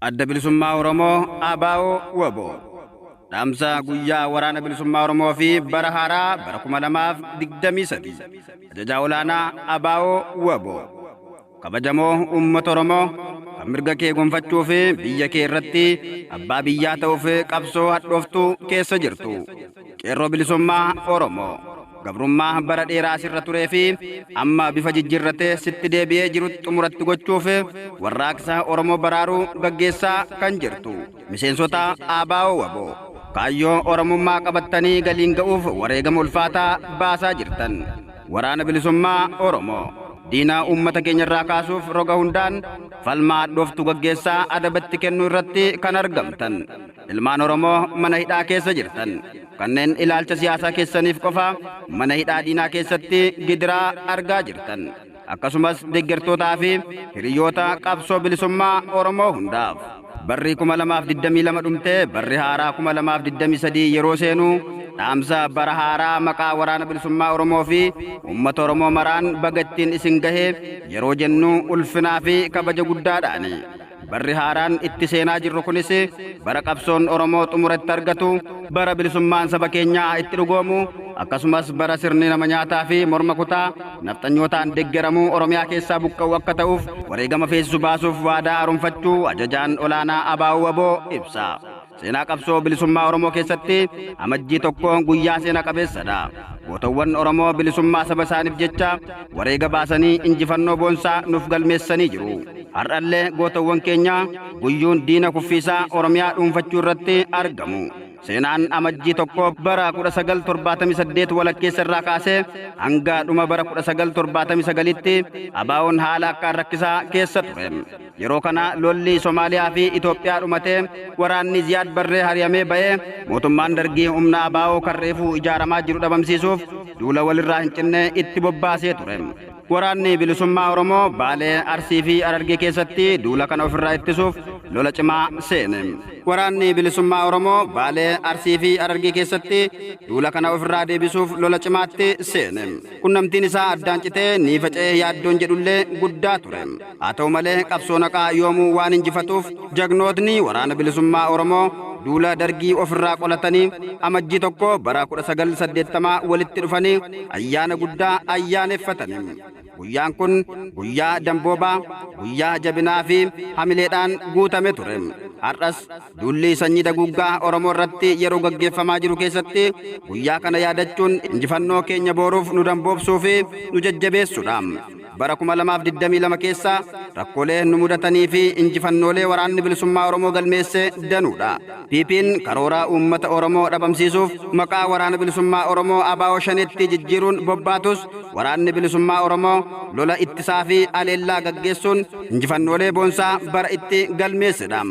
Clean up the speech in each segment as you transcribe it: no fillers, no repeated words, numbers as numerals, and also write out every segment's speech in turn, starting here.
Adda Bilisummaa Oromoo ABO WBO. Dhaamsa guyyaa Waraana Bilisummaa Oromoo fi bara haaraa bara 2023. Ajajaa olaanaa ABO WBO. Kabajamoo uummata Oromoo kan mirga kee gonfachuu fi biyya kee irratti abbaa biyyaa ta'uuf qabsoo hadhooftuu keessa jirtu. Qeerroo Bilisummaa Oromoo. Gabrummaa bara dheeraa sirra turee fi amma bifa jijjiirratee sitti deebi'ee jirutti xumuratti gochuuf warraaqsa Oromoo baraaruu gaggeessaa kan jirtu. Miseensota ABO WBO. Kaayyoo Oromummaa qabattanii galiin ga'uuf wareegama ulfaataa baasaa jirtan. Waraana Bilisummaa Oromoo. Diina uummata keenya irraa kaasuuf roga hundaan falmaa hadhooftuu gaggeessaa adabatti kennuu irratti kan argamtan. Ilmaan Oromoo mana hidhaa keessa jirtan. Kanneen ilaalcha siyaasaa keessaniif qofa mana hidhaa diinaa keessatti gidiraa argaa jirtan. Akkasumas deeggartootaa fi hiriyoota qabsoo bilisummaa Oromoo hundaaf. Barri 2022 dhumtee barri haaraa 2023 yeroo seenu dhaamsa bara haaraa maqaa Waraana Bilisummaa Oromoo fi uummata Oromoo maraan baga ittiin isin gahe yeroo jennu ulfinaa fi kabaja guddaadhaani. Barri haaraan itti seenaa jirru kunis bara qabsoon Oromoo xumura itti argatu, bara bilisummaan saba keenyaa itti dhugoomu, akkasumas bara sirni nama nyaataa fi morma kutaa nafxanyootaan deeggaramuu Oromiyaa keessaa buqqa'u akka ta'uuf wareegama feesisu baasuuf waadaa haaromfachuu ajajaan olaanaa ABO WBO ibsa. Seenaa qabsoo bilisummaa Oromoo keessatti Amajjii 1 guyyaa seena qabeessadha. Gootawwan Oromoo bilisummaa saba isaaniif jecha wareega baasanii injifannoo boonsaa nuuf galmeessanii jiru. Har'allee gootawwan keenya guyyuun diina kuffiisaa Oromiyaa dhuunfachuu irratti argamu. Seenaan Amajjii 1 bara 1978 walakkeessa irraa kaasee hanga dhuma bara 1979tti ABO'n haala akkaan rakkisaa keessa ture. Yeroo kana lolli Somaaliyaa fi Itoophiyaa dhumatee waraanni Ziyaad Barree hariyamee ba'ee mootummaan Dargii humna ABO kan reefuu ijaaramaa jiru dhabamsiisuuf duula walirraa hin cinne itti bobbaasee ture. Waraanni Bilisummaa Oromoo Baalee, Arsii fi Harargee keessatti duula kana ofirraa ittisuuf lola cimaa seene. Waraanni Bilisummaa Oromoo Baalee, Arsii fi Harargee keessatti duula kana ofirraa deebisuuf lola cimaatti seene. Qunnamtiin isaa addaan citee ni faca'ee yaaddoon jedhullee guddaa ture. Haa ta'u malee qabsoon haqaa yoomuu waan injifatuuf jagnootni Waraana Bilisummaa Oromoo duula Dargii ofirraa qolatanii Amajjii 1 bara 1980 walitti dhufanii ayyaana guddaa ayyaaneffatani. Guyyaan kun guyyaa damboobaa, guyyaa jabinaa fi hamileedhaan guutame ture. Har'as duulli sanyii daguuggaa Oromoo irratti yeroo gaggeeffamaa jiru keessatti guyyaa kana yaadachuun injifannoo keenya booruuf nu damboobsuu fi nu jajjabeessudha. Bara 2022 keessa rakkoolee nu mudatanii fi injifannoolee Waraanni Bilisummaa Oromoo galmeesse danuudha. PPn karoora uummata Oromoo dhabamsiisuuf maqaa Waraana Bilisummaa Oromoo ABO Shaneetti jijjiiruun bobbaatus Waraanni Bilisummaa Oromoo lola ittisaa fi aleellaa gaggeessuun injifannoolee boonsaa bara itti galmeessedha.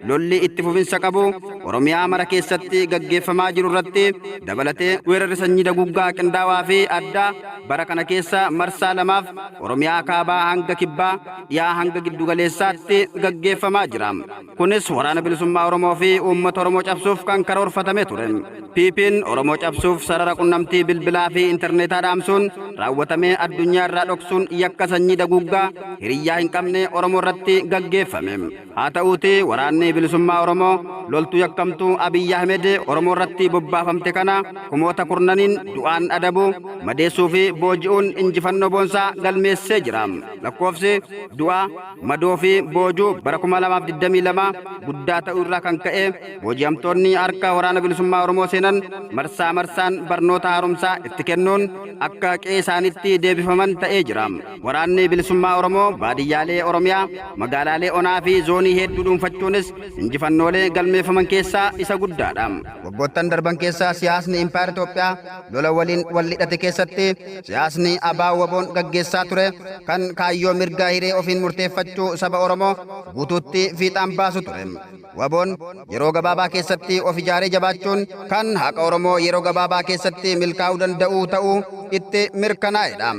Lolli itti fufinsa qabu Oromiyaa mara keessatti gaggeeffamaa jiru irratti dabalatee weerarri sanyii daguuggaa qindaawaa fi addaa bara kana keessa marsaa lamaaf Oromiyaa kaabaa hanga kibbaa, dhiyaa hanga giddugaleessaatti gaggeeffamaa jira. Kunis Waraana Bilisummaa Oromoo fi uummata Oromoo cabsuuf kan karoorfatame ture. PPn Oromoo cabsuuf sarara qunnamtii bilbilaa fi intarneetaa dhaamsuun raawwatamee addunyaa irraa dhoksuun yakka sanyii daguuggaa hiriyyaa hin qabne Oromoo irratti gaggeeffame. Haa ta'uutii Waraanni Bilisummaa Oromoo loltuu yakkamtuu Abiy Ahmed Oromoo irratti bobbaafamte kana kumoota kurnaniin du'aan adabuu, madeessuu fi booji'uun injifannoo boonsaa galmeessee jira. Lakkoofsi du'a, madoo fi boojuu bara 2022 guddaa ta'uu irraa kan ka'e booji'amtoonni harka Waraana Bilisummaa Oromoo seenan marsaa marsaan barnoota haaromsaa itti kennuun akka qe'ee isaaniitti deebifaman ta'ee jira. Waraanni Bilisummaa Oromoo baadiyyaalee Oromiyaa, magaalaalee onaa fi zoonii hedduu dhuunfachuunis injifannoolee galmeeffaman keessaa isa guddaadha. Waggoottan darban keessa siyaasni Impaayera Itoophiyaa lola waliin wal hidhate keessatti siyaasni ABO-WBOn gaggeessaa ture kan kaayyoo mirga hiree ofiin murteeffachuu saba Oromoo guutuutti fiixaan baasu ture. WBOn yeroo gabaabaa keessatti of ijaaree jabaachuun kan haqa Oromoo yeroo gabaabaa keessatti milkaa'uu danda'u ta'uu itti mirkanaa'edha.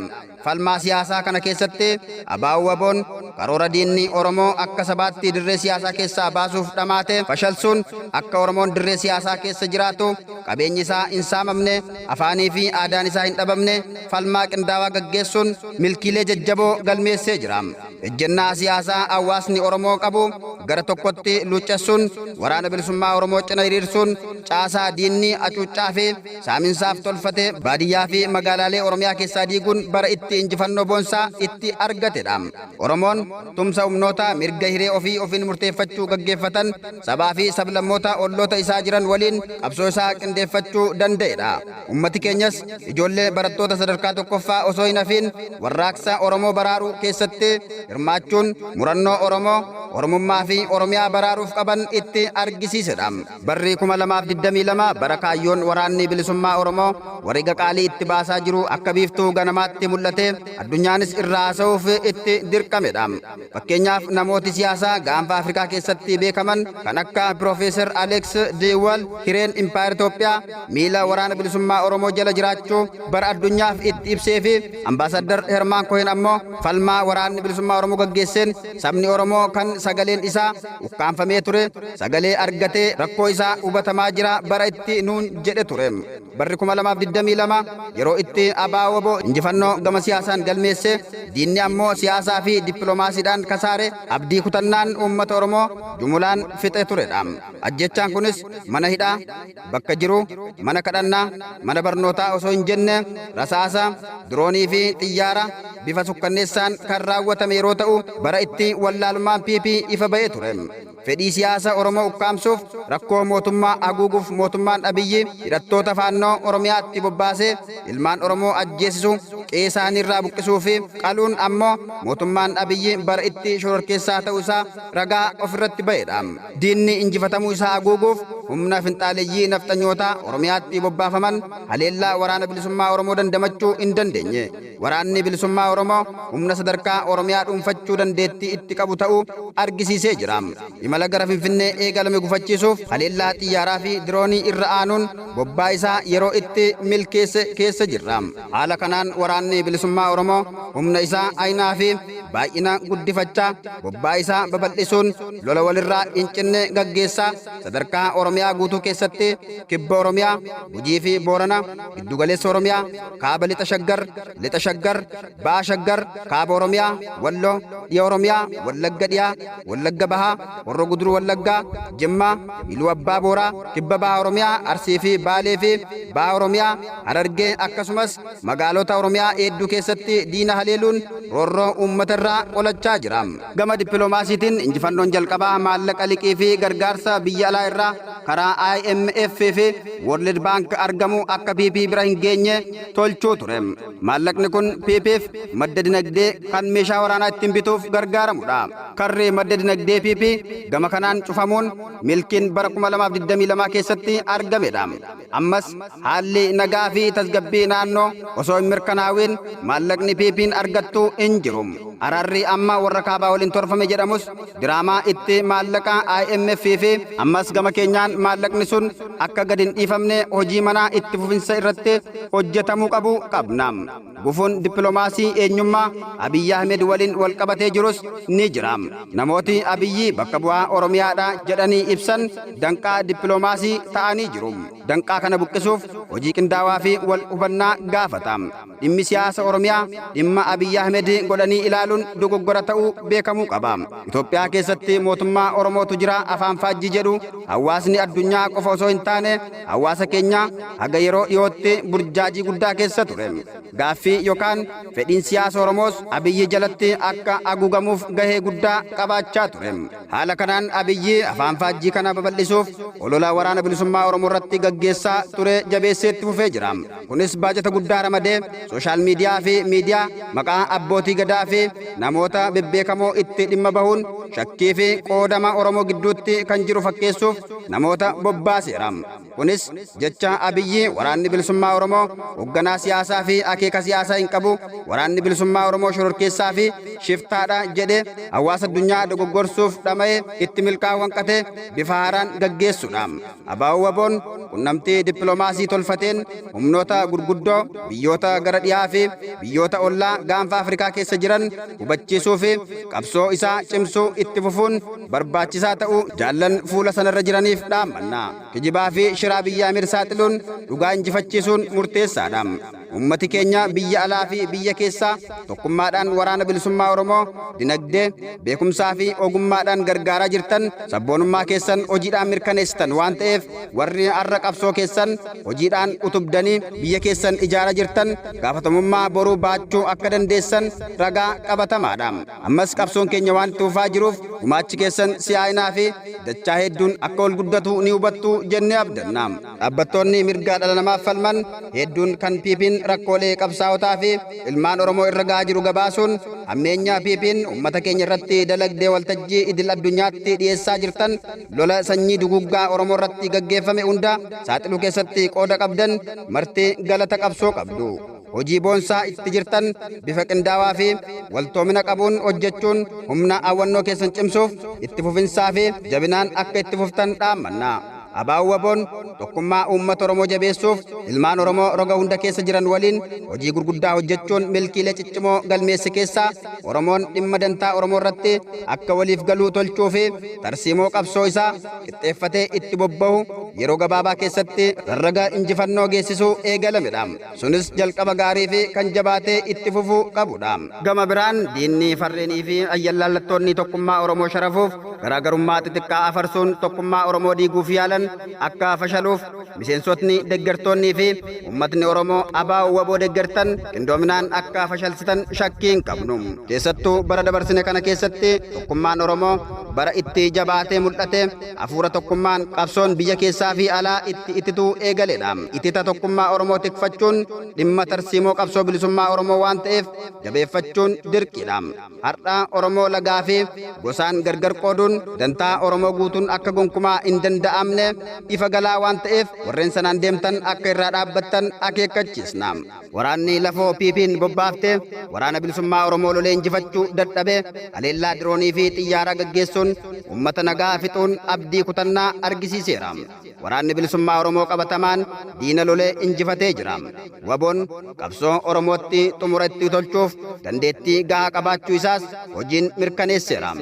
Falmaa siyaasaa kana keessatti ABO-WBOn Karoora diinni Oromoo akka sabaatti dirree siyaasaa keessaa baasuuf dhamaate fashalsuun akka Oromoon dirree siyaasaa keessa jiraatu, qabeenyi isaa hin saamamne, afaanii fi aadaan isaa hin dhabamne falmaa qindaawaa gaggeessuun milkiilee jajjaboo galmeessee jira. Ejjennaa siyaasaa hawaasni Oromoo qabu gara tokkotti luuccessuun Waraana Bilisummaa Oromoo cina hiriirsuun caasaa diinni hacuuccaa fi saaminsaaf tolfate baadiyyaa fi magaalaalee Oromiyaa keessaa diiguun bara itti injifannoo boonsaa itti argatedha. Oromoon tumsa humnoota mirga hiree ofii ofiin murteeffachuu gaggeeffatan sabaa fi sablammoota olloota isaa jiran waliin qabsoo isaa qindeeffachuu danda'edha. Ummati keenyas ijoollee barattoota sadarkaa tokkoffaa osoo hin hafiin warraaqsa Oromoo baraaruu keessatti hirmaachuun murannoo Oromoo, Oromummaa fi Oromiyaa baraaruuf qaban itti argisiisedha. Barri 2022 bara kaayyoon Waraanni Bilisummaa Oromoo wareega qaalii itti baasaa jiru akka biiftuu ganamaatti mul'atee addunyaanis irraa haasa'uuf itti dirqamedha. Fakkeenyaaf namooti siyaasaa gaanfa Afrikaa keessatti beekaman kan akka Piroofeesar Aleeks Diiwal hireen Impaayera Itoophiyaa miila Waraana Bilisummaa Oromoo jala jiraachuu bara addunyaaf itti ibsee fi Ambaasaddar Hermaan Kohen ammoo falmaa Waraanni Bilisummaa Oromoo gaggeesseen sabni Oromoo kan sagaleen isaa ukkaamfamee ture sagalee argatee rakkoo isaa hubatamaa jira bara itti nuun jedhe ture. Barri 2022 yeroo itti ABO-wbo injifannoo gama siyaasaan galmeesse, diinni ammoo siyaasaa fi dippilomaasiidhaan kasaare abdii kutannaan uummata Oromoo jumulaan fixe turedha. Ajjeechaan kunis mana hidhaa, bakka jiru, mana kadhannaa, mana barnootaa osoo hin jenne rasaasa, diroonii fi xiyyaara bifa sukkanneessaan kan raawwatame yeroo ta'u bara itti wallaalummaan PP ifa ba'ee ture. Fedhii siyaasa Oromoo ukkaamsuuf, rakkoo mootummaa haguuguuf mootummaan Abiyyi hidhattoota Faannoo Oromiyaatti bobbaasee ilmaan Oromoo ajjeesisuu, qe'ee isaaniirraa buqqisuu fi qaluun ammoo mootummaan Abiyyi bara itti shororkeessaa ta'uu isaa ragaa ofirratti ba'eedha. Diinni injifatamuu isaa haguuguuf humna finxaaleyyii nafxanyootaa Oromiyaatti bobbaafaman haleellaa Waraana Bilisummaa Oromoo dandamachuu hin dandeenye. Waraanni Bilisummaa Oromoo humna sadarkaa Oromiyaa dhuunfachuu dandeettii itti qabu ta'uu argisiisee jira. Imala gara Finfinnee eegalame gufachiisuuf haleellaa xiyyaaraa fi diroonii irra aanuun bobbaa isaa yeroo itti milkeesse keessa jirra. Haala kanaan Waraanni Bilisummaa Oromoo humna isaa aynaa fi baay'ina guddifachaa, bobbaa isaa babal'isuun lola walirraa hin cinne gaggeessaa sadarkaa Oromiyaa guutuu keessatti Kibba Oromiyaa, Gujii fi Boorana, Giddugaleessa Oromiyaa, Kaaba Lixa Shaggar, Lixa Shaggar, Baha Shaggar, Kaaba Oromiyaa, Walloo, Dhiha Oromiyaa, Wallagga Dhihaa, Wallagga Bahaa, Horro Guduruu Wallaggaa, Jimmaa, Iluu Abbaa Booraa, Kibba Baha Oromiyaa, Arsii fi Baalee fi Baha Oromiyaa, Harargee akkasumas magaalota Oromiyaa hedduu keessatti diina haleeluun roorroo uummata irraa qolachaa jira. Gama dippilomaasiitiin injifannoon jalqabaa maallaqa liqii fi gargaarsa biyya alaa irraa karaa IMF fi World Bank argamu akka PP bira hin geenye tolchuu ture. Maallaqni kun PPf madda dinagdee kan meeshaa waraanaa ittiin bituuf gargaaramudha. Karri madda dinagdee PP gama kanaan cufamuun milkiin bara 2022 keessatti argamedha. Ammas haalli nagaa fi tasgabbii naannoo osoo hin mirkanaawiin maallaqni PPn argattu hin jiru. Araarri amma warra kaabaa waliin torfame jedhamus diraamaa itti maallaqa IMF fi ammas gama keenyaan maallaqni sun akka gad hin dhiifamne hojii manaa itti fufinsa irratti hojjetamuu qabu qabna. Gufuun dippilomaasii eenyummaa Abiyyi Ahmed waliin walqabatee jirus ni jira. Namooti Abiyyi bakka bu'aa Oromiyaadha jedhanii ibsan danqaa dippilomaasii ta'anii jiru. Danqaa kana buqqisuuf hojii qindaawaa fi wal hubannaa gaafata. Dhimmi siyaasa Oromiyaa dhimma Abiyyi Ahmed godhanii ilaaluun dogoggora ta'uu beekamuu qaba. Itoophiyaa keessatti mootummaa Oromootu jira afaan faajjii jedhu hawaasni addunyaa qofa osoo hin taane hawaasa keenya haga yeroo dhiyootti burjaajii guddaa keessa ture. Gaaffii yookaan fedhiin siyaasa Oromoos Abiyyi jalatti akka haguugamuuf gahee guddaa qabaachaa ture. Haala kanaan Abiyyi afaan faajjii kana babal'isuuf olola Waraana Bilisummaa Oromoo irratti gaggeessaa ture jabeessee itti fufee jira. Kunis baajata guddaa ramadee sooshaal miidiyaa fi miidiyaa maqaa abbootii gadaa fi namoota bebbeekamoo itti dhimma bahuun shakkii fi qoodama Oromoo gidduutti kan jiru fakkeessuuf namoota bobbaaseera. Kunis jecha Abiyyi waraanni bilisummaa Oromoo hoogganaa siyaasaa fi akeeka siyaasaa hin qabu, waraanni bilisummaa Oromoo shororkeessaa fi shiftaadha jedhe hawaasa addunyaa dogoggorsuuf dhama'e itti milkaa'uu hanqate bifa haaraan gaggeessuudha. ABO WBOn qunnamtii dippiloomaasii tolfateen humnoota gurguddoo biyyoota gara dhiyaa fi biyyoota ollaa gaanfa Afrikaa keessa jiran hubachiisuu fi qabsoo isaa cimsuu itti fufuun barbaachisaa ta'uu jaallan fuula sanarra jiraniif dhaammanna. Kijibaa fi shiraa biyya Amir saaxiluun dhugaa injifachiisuun murteessaadha. Ummati keenya biyya alaa fi biyya keessaa tokkummaadhaan waraana bilisummaa Oromoo dinagdee, beekumsaa fi ogummaadhaan gargaaraa jirtan sabboonummaa keessan hojiidhaan mirkaneessitan waan ta'eef warri har'a qabsoo keessan hojiidhaan utubdanii biyya keessan ijaaraa jirtan gaafatamummaa boruu baachuu akka dandeessan ragaa qabatamaadha. Ammas qabsoon keenya waan itti fufaa jiruuf gumaachi keessan si'aayinaa fi dachaa hedduun akka ol guddatu ni hubattu jennee abdanna. Dhaabbattoonni mirga dhala namaaf falman hedduun kan PP'n rakkoolee qabsaa'otaa fi ilmaan Oromoo irra gahaa jiru gabaasuun hammeenya PP'n uummata keenya irratti dalagdee waltajjii idil addunyaatti dhiyeessaa jirtan lola sanyii duguggaa Oromoo irratti gaggeeffame hunda saaxiluu keessatti qooda qabdan marti galata qabsoo qabdu. Hojii boonsaa itti jirtan bifa qindaawaa fi waltoomina qabuun hojjechuun humna hawwannoo keessan cimsuuf itti fufinsaa fi jabinaan akka itti fuftan dhaammanna. ABO WBOn tokkummaa uummata Oromoo jabeessuuf ilmaan Oromoo roga hunda keessa jiran waliin hojii gurguddaa hojjechuun milkiilee ciccimoo galmeesse keessaa Oromoon dhimma dantaa Oromoo irratti akka waliif galuu tolchuu fi tarsiimoo qabsoo isaa qixxeeffatee itti bobbahu yeroo gabaabaa keessatti rarraga injifannoo geessisuu eegalamedha. Sunis jalqaba gaarii fi kan jabaatee itti fufuu qabudha. Gama biraan diinni farreenii fi ayyallaallattoonni tokkummaa Oromoo sharafuuf garaagarummaa xixiqqaa afarsuun tokkummaa Oromoo diiguuf yaalan akka fashaluuf miseensotni deggertoonnii fi uummatni Oromoo ABO WBO deggertan qindoominaan akka fashalsitan shakkii hin qabnu. Keessattuu bara dabarsine kana keessatti tokkummaan Oromoo bara itti jabaatee mul'ate hafuura tokkummaan qabsoon biyya keessaa fi alaa itti ittituu eegaledha. Itita tokkummaa Oromoo tikfachuun dhimma tarsiimoo qabsoo bilisummaa Oromoo waan ta'eef jabeeffachuun dirqiidha. Har'a Oromoo lagaa fi gosaan gargar qooduun dantaa Oromoo guutuun akka gonkumaa hin danda'amne ifa galaa waan ta'eef warreen sanaan deemtan akka irraa dhaabbattan akeekkachiisna. Waraanni lafoo PP'n bobbaaftee waraana bilisummaa Oromoo lolee injifachuu dadhabe haleellaa diroonii fi xiyyaaraa gaggeessuun uummata nagaa fixuun abdii kutannaa argisiiseera. Waraanni bilisummaa Oromoo qabatamaan diina lolee injifatee jira. WBOn qabsoo Oromootti xumura itti tolchuuf dandeettii gahaa qabaachuu isaas hojiin mirkaneesseera.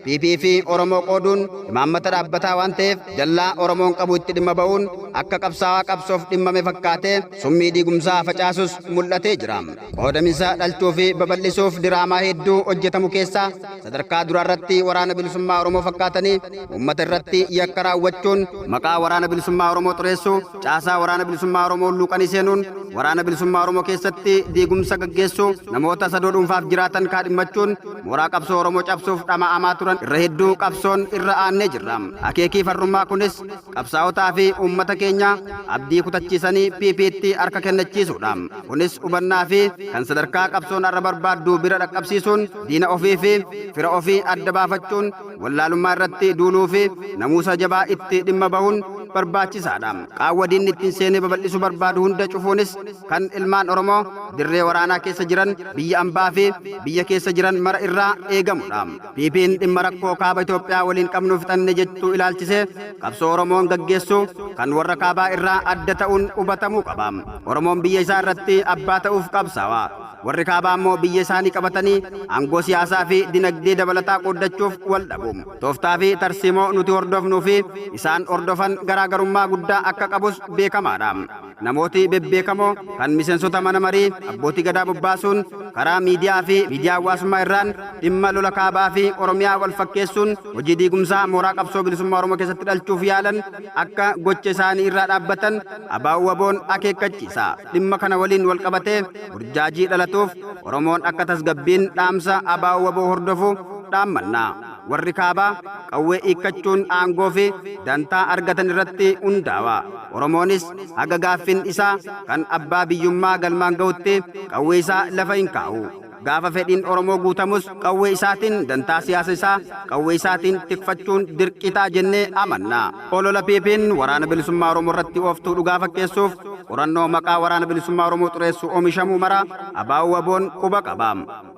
PP fi Oromoo qooduun imaammata dhaabbataa waan ta'eef dallaa Oromoon qabu itti dhimma ba'uun akka qabsaa'aa qabsoof dhimmame fakkaatee summii diigumsaa facaasus mul'atee jira. Qoodaminsa dhalchuu fi babal'isuuf diraamaa hedduu hojjetamu keessaa sadarkaa duraarratti waraana bilisummaa Oromoo fakkaatanii uummata irratti yakka raawwachuun maqaa waraana bilisummaa Oromoo xureessuu, caasaa waraana bilisummaa Oromoo luuqanii seenuun waraana bilisummaa Oromoo keessatti diigumsa gaggeessuu, namoota sadoo dhuunfaaf jiraatan kaadhimmachuun mooraa qabsoo Oromoo cabsuuf dhama'amaa turan irra hedduu qabsoon irra aannee jirra. Akeekii farrummaa kunis qabsaa'otaa fi uummata keenya abdii kutachiisanii PP'tti harka kennachiisuudha. Kunis hubannaa fi kan sadarkaa qabsoon har'a barbaaddu bira dhaqqabsiisuun diina ofii fi fira ofii adda baafachuun wallaalummaa irratti duuluu fi namuusa jabaa itti dhimma bahuun barbaachisaadha. Qaawwa diinni ittiin seenee babal'isuu barbaadu hunda cufuunis kan ilmaan Oromoo dirree waraanaa keessa jiran biyya ambaa fi biyya keessa jiran mara irraa eegamudha. PP'n dhimma rakkoo kaaba Itoophiyaa waliin qabnu fixanne jechuu ilaalchisee qabsoo Oromoon gaggeessu kan warra kaabaa irraa adda ta'uun hubatamuu qaba. Oromoon biyya isaa irratti abbaa ta'uuf qabsaawa. Warri kaabaa immoo biyya isaanii qabatanii aangoo siyaasaa fi dinagdee dabalataa qooddachuuf wal dhabu. Tooftaa fi tarsiimoo nuti hordofnuu fi isaan hordofan garaagarummaa guddaa akka qabus beekamaadha. Namooti bebbeekamoo kan miseensota mana marii abbootii gadaa bobbaasuun karaa miidiyaa fi miidiyaa hawaasummaa irraan dhimma lola kaabaa fi Oromiyaa wal fakkeessuun hojii diigumsaa mooraa qabsoo bilisummaa Oromoo keessatti dhalchuuf yaalan akka gocha isaanii irraa dhaabbatan ABO WBOn akeekkachiisa. Dhimma kana waliin wal qabatee burjaajii dhalatuuf Oromoon akka tasgabbiin dhaamsa ABO WBO hordofu dhaammanna. Warri kaabaa qawwee hiikkachuun aangoo fi dantaa argatan irratti hundaawa. Oromoonis haga gaaffin isaa kan abbaa biyyummaa galmaan ga'utti qawwee isaa lafa hin kaa'u. Gaafa fedhiin Oromoo guutamus qawwee isaatiin dantaa siyaasa isaa qawwee isaatiin tikfachuun dirqii ta'a jennee amanna. Olola PPn Waraana Bilisummaa Oromoo irratti ooftuu dhugaa fakkeessuuf qorannoo maqaa Waraana Bilisummaa Oromoo xureessu oomishamuu mara ABO-WBOn quba qaba.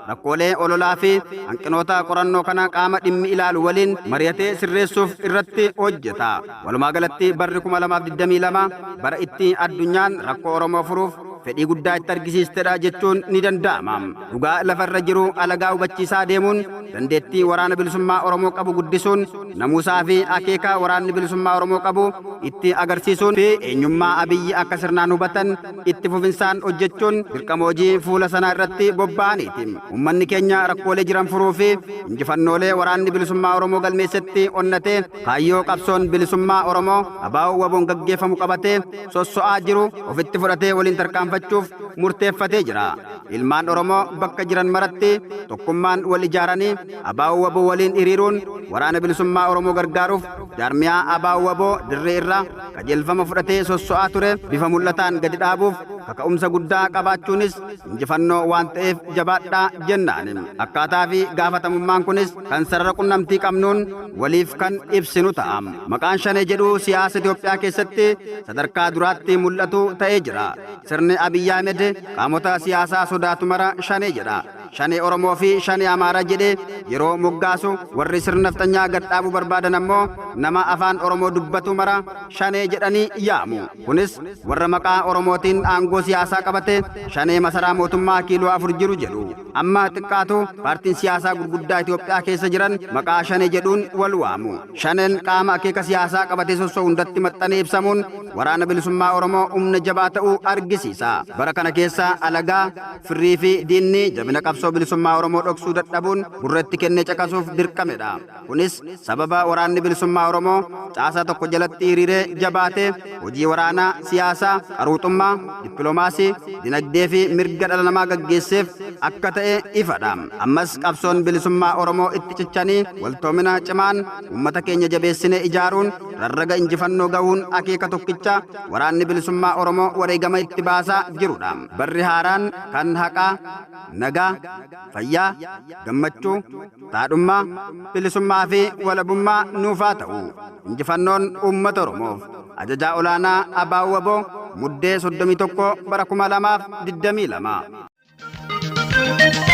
Rakkoolee ololaa fi hanqinoota qorannoo kana qaama dhimmi ilaalu waliin mari'atee sirreessuuf irratti hojjeta. Walumaa galatti barri 2022 bara itti addunyaan rakkoo Oromoo furuuf fedhii guddaa itti argisiistedha jechuun ni danda'ama. Dhugaa lafa irra jiru alagaa hubachiisaa deemuun dandeettii Waraana Bilisummaa Oromoo qabu guddisuun namuusaa fi akeeka Waraanni Bilisummaa Oromoo qabu itti agarsiisuun fi eenyummaa Abiyyi akka sirnaan hubatan itti fufinsaan hojjechuun dirqama hojii fuula sanaa irratti bobba'aniiti. Uummanni keenya rakkoolee jiran furuu fi injifannoolee Waraanni Bilisummaa Oromoo galmeessetti onnatee kaayyoo qabsoon bilisummaa Oromoo ABO-WBOn gaggeeffamu qabatee sosso'aa jiru ofitti fudhatee waliin tarkaanfachuuf murteeffatee jira. Ilmaan Oromoo bakka jiran maratti tokkummaan wal ijaaranii ABO-WBO waliin hiriiruun Waraana Bilisummaa Oromoo gargaaruuf jaarmiyaa ABO-WBO dirree irraa qajeelfama fudhatee sosso'aa ture bifa mul'ataan gadi dhaabuuf kaka'umsa guddaa qabaachuunis injifannoo waan ta'eef jabaadhaa jennaan. Akkaataa fi gaafatamummaan kunis kan sarara qunnamtii qabnuun waliif kan ibsinu ta'a. Maqaan Shanee jedhu siyaasa Itoophiyaa keessatti sadarkaa duraatti mul'atu ta'ee jira. Sirni Abiy Ahmed qaamota siyaasaa sodaatu mara Shanee jedha. Shanee Oromoo fi Shanee Amaaraa jedhee yeroo moggaasu warri sirna nafxanyaa gad dhaabuu barbaadan ammoo nama afaan Oromoo dubbatu mara Shanee jedhanii yaamu. Kunis warra maqaa Oromootiin aangoo siyaasaa qabate Shanee masaraa mootummaa kiiloo 4 jiru jedhu. Amma xiqqaatu paartiin siyaasaa gurguddaa Itoophiyaa keessa jiran maqaa Shanee jedhuun wal waamu. Shaneen qaama akeeka siyaasaa qabatee sosso'u hundatti maxxanee ibsamuun Waraana Bilisummaa Oromoo humna jabaa ta'uu argisiisa. Bara kana keessa alagaa, firrii fi diinni jabina qabsoo bilisummaa Oromoo dhoksuu dadhabuun gurra itti kennee caqasuuf dirqamedha. Kunis sababa Waraanni Bilisummaa Oromoo caasaa tokko jalatti hiriiree jabaatee hojii waraanaa, siyaasaa, qaruuxummaa, dippilomaasii, dinagdee fi mirga dhala namaa gaggeesseef akka ta'e ifadha. Ammas qabsoon bilisummaa Oromoo itti cichanii waltoomina cimaan uummata keenya jabeessinee ijaaruun rarraga injifannoo gahuun akeeka tokkicha Waraanni Bilisummaa Oromoo wareegama itti baasaa jirudha. Barri haaraan kan haqaa, nagaa, fayyaa, gammachuu, taadhummaa, bilisummaa fi walabummaa nuuf haa ta'u. Injifannoon uummata Oromoof. Ajajaa Olaanaa ABO-WBO Muddee 31 bara 2022.